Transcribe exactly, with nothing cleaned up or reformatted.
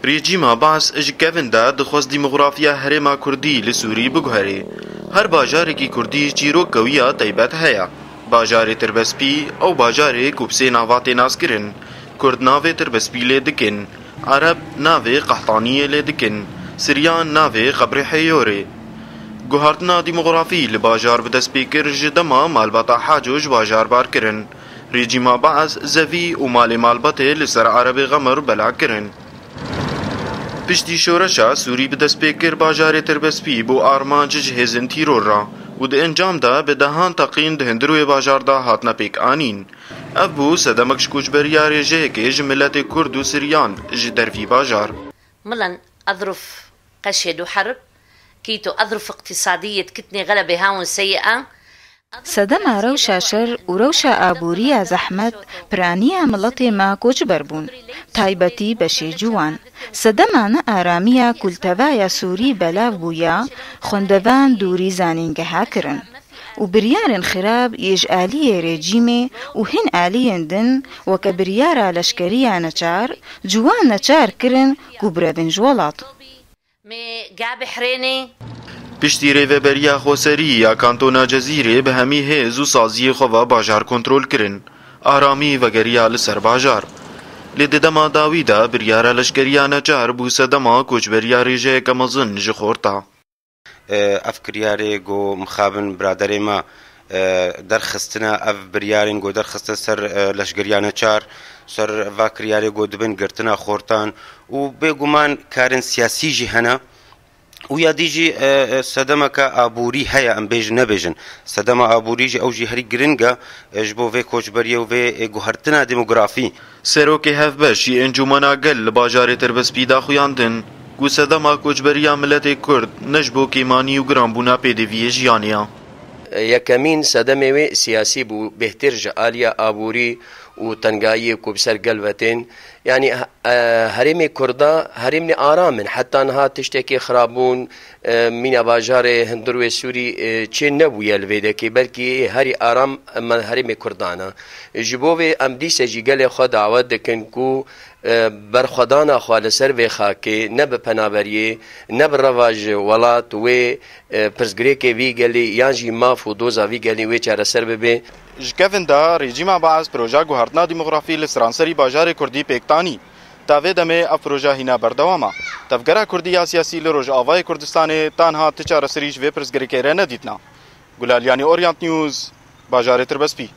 Rejîma Baas ji kevin de dixwest demografiya herêma Kurdî li Sûrî biguherê. Her bajarekî Kurdî çîroka wî ya taybet heye. Bajarê Tirbespî, ew bajarê ku bi sê nava tê naskirin. Kurd navê Tirbespî lê dikin. Ereb navê Qehtaniyê lê dikin. Siryan navê Qebrê Heyorê. Guhartina demografî li bajar bi dest pê kir ji dema malbata Haco ji bajar bar kirin. Rejîma Baas zevî û malê malbatê li ser Erebê Xemir bela kirin. Piştî şoreşa Sûrî bi dest pê kir, bajarê Tirbespî bû armanc ji hêzên tîror re û di encam de bi dehan teqîn di hundirê bajar de hatine pêk anîn. Ev bû sedemek ji koçberiya rêjeyekê ji miletê Kurd û Siryan ji dervî bajar. Milen ezruf qeşê du herb, kîto ezruf iqtîsadiyê dikitnê xelebê hawin seyî a. Sedema rewşa şer û rewşa aboriya zehmet piraniya miletê me koçber bûn, taybetî beşê ciwan. Sedema nearamiya ku li tevaya Sûrî belav bûya, xwendevan dûrî zanîngeha kirin û biryarên xirab yê ji aliyê rejîmê û hin aliyên din weke biryara leşkeriya neçar, ciwan neçar kirin ku birevin ji welat. Mê ga bihirênê. Piştî rêveberiya xweserî ya Kantona Cezîrê bi hemî hêz û saziyê xwe ve bajar kontrol kirin. Aramî vegeriya li ser bajar. Lê di dema dawî de biryara leşkeriya neçar bû sedema koçberiya rêjeyeke mezin ji xorta. Ev kiryarê ku mixabin biraderê me derxistine, ev biryarên ku derxistin ser leşgeriya neçar, ser va kiryarê ku dibin girtina xortan û bêguman karên siyasî jî hene û ya dî jî sedemeke aborî heye, em bêjin nebêjin. Sedema aborî jî ew jî herî giring e ji bo vê koçberiyê û vê guhertina demografî. Serokê Hevbeş yê Encûmena Gel li bajarê Tirbespî da xuyandin ku sedema koçberiya miletê Kurd ne ji bo kêmanî û giranbûna pêdiviyê jiyanê ye. Yekemîn sedemê wê siyasî bû, bêhtir ji aliya aborî û tengayiyê ku bi ser gel ve tên. Yanî herêmê Kurda herêmnê aram in. Heta niha tiştekê xirabûn, mîna bajarê hundir wê Sûrî çê nebûye li vê dekê, belkî herî aram me herêmê Kurdan e. Ji bo vê em dîse jî gelê xwe dawet dikin ku berxwedana xwe li ser vê xakê ne bi penaberiyê, ne bi reva ji welat wê pirsgirêkê vî gelî yan jî maf û doza vî gelî wê çareser bibe. Ji kevin de rejîma Baas proja guhertina demografî li seranserî bajarê Kurdî pêk tanî. Ta vê demê ev proje hîna berdewam e. Tevgera Kurdî ya siyasî li Rojavayê Kurdistanê ta niha ti çareserî ji vê pirsgirêkê re nedîtina. Gulaliyanî Orient News, bajarê Tirbespî.